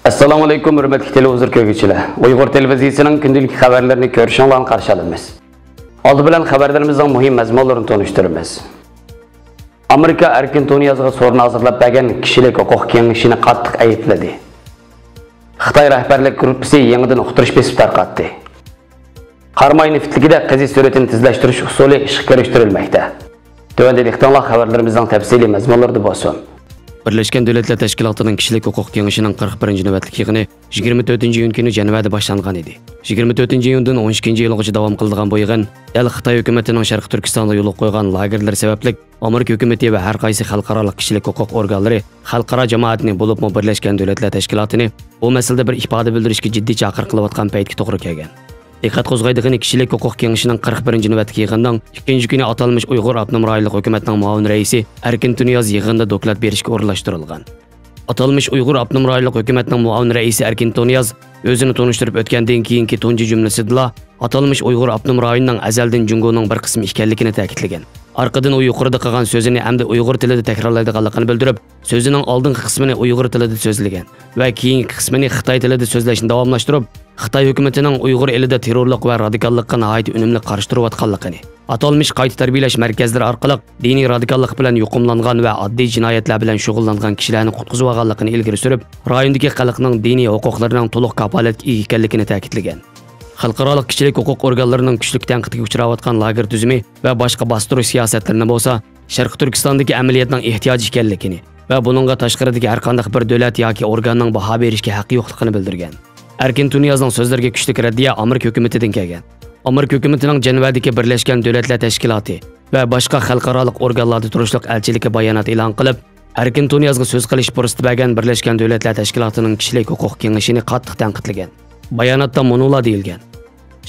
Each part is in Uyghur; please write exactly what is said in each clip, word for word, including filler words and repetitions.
ئەسسالامۇئەلەيكۇم، ھۆرمەتلىك تېلېۋىزور كۆرگۈچىلەر. ئۇيغۇر تېلېۋىزىيىسىنىڭ كۈندىلىك خەۋەرلىرىنى كۆرۈشۈڭلارنى قارشى ئالىمىز. ئالدى بىلەن خەۋەرلىرىمىزنىڭ مۇھىم مەزمۇنلىرىنى تونۇشتۇرىمىز. ئامېرىكا ئەركىن تۇنىيازغا سورۇن ھازىرلاپ بەرگەن كىشىلىك ھوقۇق كېڭىشىنى قاتتىق ئەيىبلىدى. خىتاي رەھبەرلىك گۇرۇپپىسى يېڭىدىن ئۇقتۇرۇش بېسىپ تارقاتتى. قاراماي نېفىتلىكىدە قېزىش سۈرئىتىنى تېزلەشتۈرۈش ئۇسۇلى ئىشقا كىرىشتۈرۈلمەكتە. تۆۋەندە دىققىتىڭلار خەۋەرلىرىمىزنىڭ تەپسىلىي مەزمۇنلىرىدا بولسۇن. بىرلەشكەن دۆلەتلەر تەشكىلاتىنىڭ كىشىلىك ھوقۇق كېڭىشىنىڭ قىرىق بىرىنچى نۆۋەتلىك يىغىنى يىگىرمە تۆتىنچى ئىيۇن كۈنى جەنۋەدە باشلانغان ئىدى. يىگىرمە تۆتىنچى ئىيۇندىن ئون ئىككىنچى ئىيۇلغىچە داۋام قىلىدىغان بۇ يىغىن دەل خىتاي ھۆكۈمىتىنىڭ شەرقىي تۈركىستاندا يولغا قويغان لاگېرلىرى سەۋەبلىك ئامېرىكا ھۆكۈمىتى ۋە ھەر قايسى خەلقئارالىق كىشىلىك ھوقۇق ئورگانلىرى خەلقئارا جامائەتنى، بولۇپمۇ بىرلەشكەن دۆلەتلەر تەشكىلاتىنى بۇ مەسىلىدە بىر ئىپادە بىلدۈرۈشكە جىددىي چاقىرىق قىلىۋاتقان پەيتكە توغرا كەلگەن. دىققەت قوزغايدىغىنى، كىشىلىك ھوقۇق كېڭىشىنىڭ قىرىق بىرىنچى نۆۋەتلىك يىغىنىنىڭ ئىككىنچى كۈنى ئاتالمىش ئۇيغۇر ئاپتونوم رايونلۇق ھۆكۈمەتنىڭ مۇئاۋىن رەئىسى ئەركىن تۇنىياز يىغىندا دوكلات بېرىشكە ئورۇنلاشتۇرۇلغان. ئاتالمىش ئۇيغۇر ئاپتونوم رايونلۇق ھۆكۈمەتنىڭ مۇئاۋىن رەئىسى ئەركىن تۇنىياز ئۆزىنى تونۇشتۇرۇپ ئۆتكەندىن كېيىنكى تۇنجى جۈملىسىدىلا ئاتالمىش ئۇيغۇر ئاپتونوم رايونىنىڭ ئەزەلدىن جۇڭگونىڭ بىر قىسمى ئىكەنلىكىنى تەكىتلىگەن. ئارقىدىن ئۇ يۇقىرىدا قىلغان سۆزىنى ئەمدى ئۇيغۇر تىلىدا تەكرارلايدىغانلىقىنى بىلدۈرۈپ، سۆزىنىڭ ئالدىنقى قىسمىنى ئۇيغۇر تىلىدا سۆزلىگەن ۋە كېيىنكى قىسمىنى خىتاي تىلىدا سۆزلەشنى داۋاملاشتۇرۇپ، خىتاي ھۆكۈمىتىنىڭ ئۇيغۇر ئېلىدە تېررورلۇق ۋە رادىكاللىققا ناھايىتى ئۈنۈملۈك قارشى تۇرۇۋاتقانلىقىنى، ئاتالمىش قايتا تەربىيەلەش مەركەزلىرى ئارقىلىق دىنىي رادىكاللىق بىلەن يۇقۇملانغان ۋە ئاددىي جىنايەتلەر بىلەن شۇغۇللانغان كىشىلەرنى قۇتقۇزۇۋالغانلىقىنى ئىلگىرى سۈرۈپ، رايوندىكى خەلقنىڭ دىنىي ھوقۇقلىرىنىڭ تولۇق كاپالەتكە ئىگە ئىكەنلىكىنى تەكىتلىگەن. خەلقئارالىق كىشىلىك ھوقۇق ئورگانلىرىنىڭ كۈچلۈك تەنقىدكە ئۇچراۋاتقان لاگېر تۈزۈمى ۋە باشقا باستۇرۇش سىياسەتلىرىنى بولسا شەرقىي تۈركىستاندىكى ئەمەلىيەتنىڭ ئېھتىياجى ئىكەنلىكىنى ۋە بۇنىڭغا تاشقىرىدىكى ھەرقانداق بىر دۆلەت ياكى ئورگاننىڭ باھا بېرىشكە ھەققى يوقلۇقىنى بىلدۈرگەن. ئەركىن تۇنىيازنىڭ سۆزلىرىگە كۈچلۈك رەددىيە ئامېرىكا ھۆكۈمىتىدىن كەلگەن. ئامېرىكا ھۆكۈمىتىنىڭ جەنۋەدىكى بىرلەشكەن دۆلەتلەر تەشكىلاتى ۋە باشقا خەلقئارالىق ئورگانلاردا تۇرۇشلۇق ئەلچىلىكى بايانات ئېلان قىلىپ، ئەركىن تۇنىيازغا سۆز قىلىش پۇرسىتى بەرگەن بىرلەشكەن دۆلەتلەر تەشكىلاتىنىڭ كىشىلىك ھوقۇق كېڭىشىنى قاتتىق تەنقىدلىگەن. باياناتتا مۇنۇلار دېيىلگەن: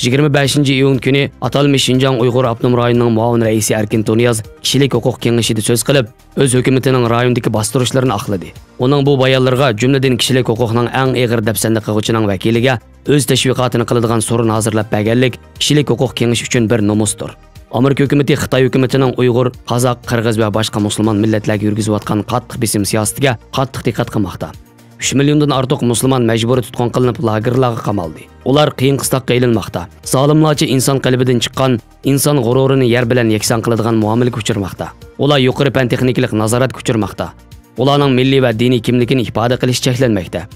يىگىرمە بەشىنچى ئىيۇن كۈنى ئاتالمىش شىنجاڭ ئۇيغۇر ئاپتونوم رايونىنىڭ مۇئاۋىن رەئىسى ئەركىن تۇنىياز كىشىلىك ھوقۇق كېڭىشىدە سۆز قىلىپ، ئۆز ھۆكۈمىتىنىڭ رايوندىكى باستۇرۇشلىرىنى ئاقلىدى. ئۇنىڭ بۇ بايانلىرىغا، جۈملىدىن كىشىلىك ھوقۇقنىڭ ئەڭ ئېغىر دەپسەندە قىلغۇچىنىڭ ۋەكىلىگە ئۆز تەشۋىقاتىنى قىلىدىغان سورۇن ھازىرلاپ بەرگەنلىك، كىشىلىك ھوقۇق كېڭىشى ئۈچۈن بىر نومۇستۇر. ئامېرىكا ھۆكۈمىتى خىتاي ھۆكۈمىتىنىڭ ئۇيغۇر، قازاق، قىرغىز ۋە باشقا مۇسۇلمان مىللەتلەرگە يۈرگۈزۈۋاتقان قاتتىق بېسىم سىياسىتىگە قاتتىق دىققەت قىلماقتا. ئۈچ مىليوندىن ئارتۇق مۇسۇلمان مەجبۇرىي تۇتقۇن قىلىنىپ، لاگېرلارغا قامالدى. ئۇلار قىيىن قىستاققا ئېلىنماقتا. زالىملارچە ئىنسان قەلبىدىن چىققان، ئىنسان غۇرۇرىنى يەر بىلەن يەكسان قىلىدىغان مۇئامىلىگە ئۇچرىماقتا. ئۇلار يۇقىرى پەن تېخنىكىلىق نازارەتكە ئۇچرىماقتا. ئۇلارنىڭ مىللىي ۋە دىنىي كىملىكىنى ئىپادە قىلىش چەكلەنمەكتە.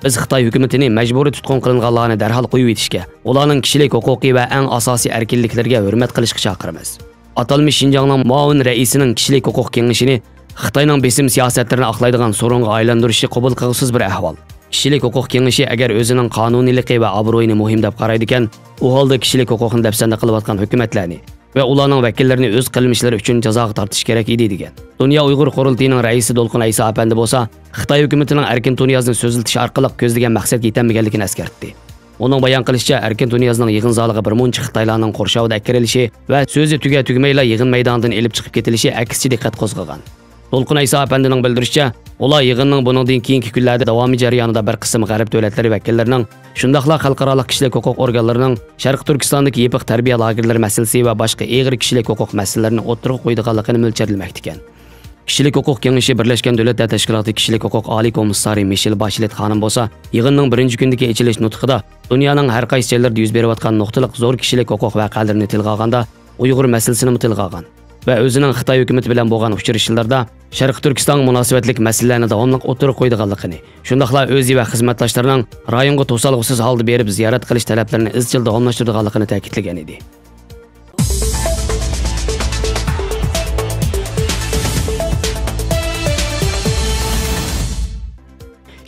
بىز خىتاي ھۆكۈمىتىنى مەجبۇرىي تۇتقۇن قىلىنغانلارنى دەرھال قويۇۋېتىشكە، ئۇلارنىڭ كىشىلىك ھوقۇقى ۋە ئەڭ ئاساسىي ئەركىنلىكلىرىگە ھۆرمەت قىلىشقا چاقىرىمىز. ئاتالمىش شىنجاڭنىڭ مۇئاۋىن رەئىسىنىڭ كىشىلىك ھوقۇق كېڭىشىنى خىتاينىڭ بېسىم سىياسەتلىرىنى ئاقلايدىغان سورۇنغا ئايلاندۇرۇشى قوبۇل قىلغۇسىز بىر ئەھۋال. كىشىلىك ھوقۇق كېڭىشى ئەگەر ئۆزىنىڭ قانۇنىيلىقى ۋە ئابرۇيىنى مۇھىم دەپ قارايدىكەن، ئۇ ھالدا كىشىلىك ھوقۇقنى دەپسەندە قىلىۋاتقان ھۆكۈمەتلەرنى ۋە ئۇلارنىڭ ۋەكىللىرىنى ئۆز قىلمىشلىرى ئۈچۈن جازاغا تارتىش كېرەك ئىدى، دېگەن. دۇنيا ئۇيغۇر قۇرۇلتىيىنىڭ رەئىسى دولقۇن ئەيسا ئەپەندى بولسا خىتاي ھۆكۈمىتىنىڭ ئەركىن تۇنىيازنى سۆزلىتىش ئارقىلىق كۆزلىگەن مەقسەتكە يېتەلمىگەنلىكىنى ئەسكەرتتى. ئۇنىڭ بايان قىلىشىچە، ئەركىن تۇنىيازنىڭ يىغىن زالىغا بىر مۇنچە خىتايلارنىڭ قورشاۋىدا ئەكىرىلىشى ۋە سۆزى تۈگە-تۈگىمەيلا يىغىن مەيدانىدىن ئېلىپ چىقىپ كېتىلىشى ئەكسىچە دىققەت قوزغىغان. دولقۇن ئەيسا ئەپەندىنىڭ بىلدۈرۈشىچە، ئۇلار يىغىننىڭ بۇنىڭدىن كېيىنكى كۈنلەردە داۋامى جەريانىدا بىر قىسىم غەرب دۆلەتلىرى ۋەكىللىرىنىڭ، شۇنداقلا خەلقئارالىق كىشىلىك ھوقۇق ئورگانلىرىنىڭ شەرقىي تۈركىستاندىكى يېپىق تەربىيە لاگېرلىرى مەسىلىسى ۋە باشقا ئېغىر كىشىلىك ھوقۇق مەسىلىلىرىنى ئوتتۇرىغا قويىدىغانلىقىنى مۆلچەرلىمەكتىكەن. كىشىلىك ھوقۇق كېڭىشى بىرلەشكەن دۆلەتلەر تەشكىلاتى كىشىلىك ھوقۇق ئالىي كومىسسارى مىشېل باشلېت خانىم بولسا يىغىننىڭ بىرىنچى كۈنىدىكى ئېچىلىش نۇتقىدا دۇنيانىڭ ھەر قايسى جايلىرىدا يۈز بېرىۋاتقان نۇقتىلىق زور كىشىلىك ھوقۇق ۋەقەلىرىنى تىلغا ئالغاندا، ئۇيغۇر مەسىلىسىنىمۇ تىلغا ئالغان ۋە ئۆزىنىڭ خىتاي ھۆكۈمىتى بىلەن بولغان ئۇچرىشىشلىرىدا شەرقىي تۈركىستانغا مۇناسىۋەتلىك مەسىلىلەرنى داۋاملىق ئوتتۇرىغا قويىدىغانلىقىنى، شۇنداقلا ئۆزى ۋە خىزمەتداشلىرىنىڭ رايونغا توسالغۇسىز ھالدا بېرىپ زىيارەت قىلىش تەلەپلىرىنى ئىزچىل داۋاملاشتۇرىدىغانلىقىنى تەكىتلىگەن ئىدى.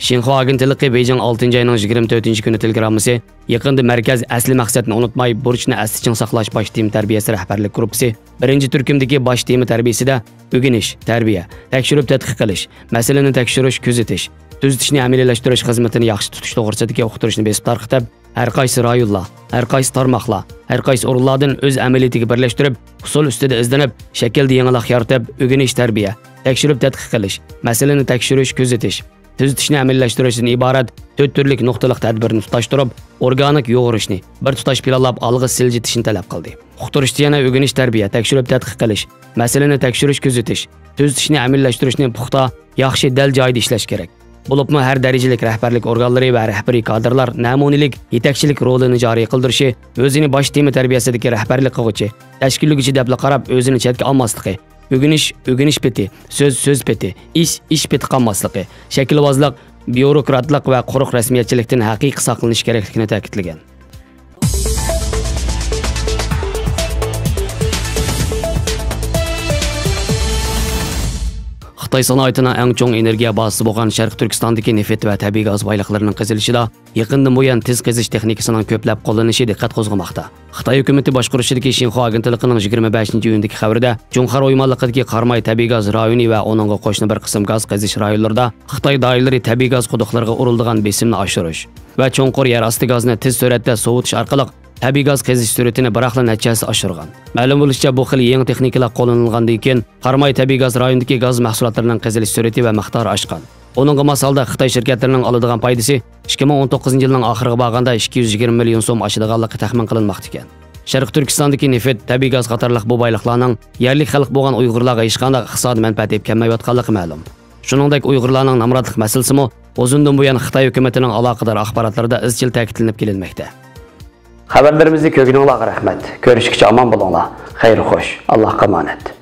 شىنخۇا ئاگېنتلىقى بېيجىڭ ئالتىنچى ئاينىڭ يىگىرمە تۆتىنچى كۈنى تېلېگراممىسى، يېقىندا مەركەز ئەسلى مەقسەتنى ئۇنتۇماي، بۇرچنى ئەستە چىڭ ساقلاش باش تېما تەربىيەسى رەھبەرلىك گۇرۇپپىسى بىرىنچى تۈركۈمدىكى باش تېما تەربىيەسىدە ئۆگىنىش، تەربىيە، تەكشۈرۈپ تەتقىق قىلىش، مەسىلىنى تەكشۈرۈش، كۆزىتىش، تۈزىتىشنى ئەمەلىيلەشتۈرۈش خىزمىتىنى ياخشى تۇتۇش توغرىسىدىكى ئۇقتۇرۇشنى بېسىپ تارقىتىپ، ھەر قايسى رايونلار، ھەر قايسى تارماقلار، ھەر قايسى ئورۇنلاردىن ئۆز ئەمەلىيىتىگە بىرلەشتۈرۈپ، ئۇسۇل ئۈستىدە ئىزدىنىپ، شەكىلدە يېڭىلىق يارىتىپ، ئۆگىنىش، تەربىيە، تەكشۈرۈپ تەتقىق قىلىش، مەسىلىنى تەكشۈرۈش، كۆزىتىش، تۈزىتىشنى ئەمەلىيلەشتۈرۈشتىن ئىبارەت تۆت تۈرلۈك نۇقتىلىق تەدبىرنى تۇتاشتۇرۇپ، ئورگانىك يۇغۇرۇشنى بىر تۇتاش پىلانلاپ ئالغا سىلجىتىشنى تەلەپ قىلدى. ئۇقتۇرۇشتا يەنە ئۆگىنىش، تەربىيە، تەكشۈرۈپ تەتقىق قىلىش، مەسىلىنى تەكشۈرۈش، كۆزىتىش، تۈزىتىشنى ئەمەلىيلەشتۈرۈشنى پۇختا، ياخشى، دەل جايىدا ئىشلەش كېرەك. بولۇپمۇ ھەر دەرىجىلىك رەھبەرلىك ئورگانلىرى ۋە رەھبىرىي كادىرلار نەمۇنىلىك يېتەكچىلىك رولىنى جارى قىلدۇرۇشى، ئۆزىنى باش تېما تەربىيەسىدىكى رەھبەرلىك قىلغۇچى، تەشكىللىگۈچى دەپلا قاراپ ئۆزىنى چەتكە ئالماسلىقى، ئۆگىنىش ئۆگىنىش پېتى، سۆز سۆز پېتى، ئىش ئىش پېتى قالماسلىقى، شەكىلۋازلىق، بيۇروكراتلىق ۋە قۇرۇق رەسمىيەتچىلىكتىن ھەقىقىي ساقلىنىش كېرەكلىكىنى تەكىتلىگەن. خىتاي سانائىتىنىڭ ئەڭ چوڭ ئېنېرگىيە بازىسى بولغان شەرقىي تۈركىستاندىكى نېفىت ۋە تەبىئىي گاز بايلىقلىرىنىڭ قېزىلىشىدا يېقىندىن بۇيان تېز قېزىش تېخنىكىسىنىڭ كۆپلەپ قوللىنىشى دىققەت قوزغىماقتا. خىتاي ھۆكۈمىتى باشقۇرۇشىدىكى شىنخۇا ئاگېنتلىقىنىڭ يىگىرمە بەشىنچى ئىيۇندىكى خەۋىرىدە، جۇڭخۇا ئويمانلىقىدىكى قاراماي تەبىئىي گاز رايونى ۋە ئۇنىڭغا قوشنا بىر قىسىم گاز قېزىش رايونلىرىدا خىتاي دائىرىلىرى تەبىئىي گاز قۇدۇقلىرىغا ئۇرۇلىدىغان بېسىمنى ئاشۇرۇش ۋە چوڭقۇر يەر ئاستى گازىنى تېز سۈرئەتتە سوۋۇتۇش ئارقىلىق تەبىئىي گاز قېزىش سۈرئىتىنى بىراقلا نەچچە ھەسسە ئاشۇرغان. مەلۇم بولۇشىچە، بۇ خىل يېڭى تېخنىكىلار قوللىنىلغاندىن كېيىن، قاراماي تەبىئىي گاز رايونىدىكى گاز مەھسۇلاتلىرىنىڭ قېزىلىش سۈرئىتى ۋە مىقدارى ئاشقان. ئۇنىڭغا ماس ھالدا خىتاي شىركەتلىرىنىڭ ئالىدىغان پايدىسى ئىككى مىڭ ئون توققۇزىنچى يىلنىڭ ئاخىرىغا بارغاندا ئىككى يۈز يىگىرمە مىليون سوم ئاشىدىغانلىقى تەخمىن قىلىنماقتا ئىكەن. شەرقىي تۈركىستاندىكى نېفىت، تەبىئىي گاز قاتارلىق بۇ بايلىقلارنىڭ يەرلىك خەلق بولغان ئۇيغۇرلارغا ھېچقانداق ئىقتىسادىي مەنپەئەت ئېلىپ كەلمەيۋاتقانلىقى مەلۇم. شۇنىڭدەك ئۇيغۇرلارنىڭ نامراتلىق مەسىلىسىمۇ ئۇزۇندىن بۇيان خىتاي ھۆكۈمىتىنىڭ ئالاقىدار ئاخباراتلىرىدا ئىزچىل تەكىتلىنىپ كېلىنمەكتە. خەۋەرلىرىمىزنى كۆرگىنىڭلارغا رەھمەت. كۆرۈشكىچە ئامان بولۇڭلار. خەير خوش. ئاللاھقا ئامانەت.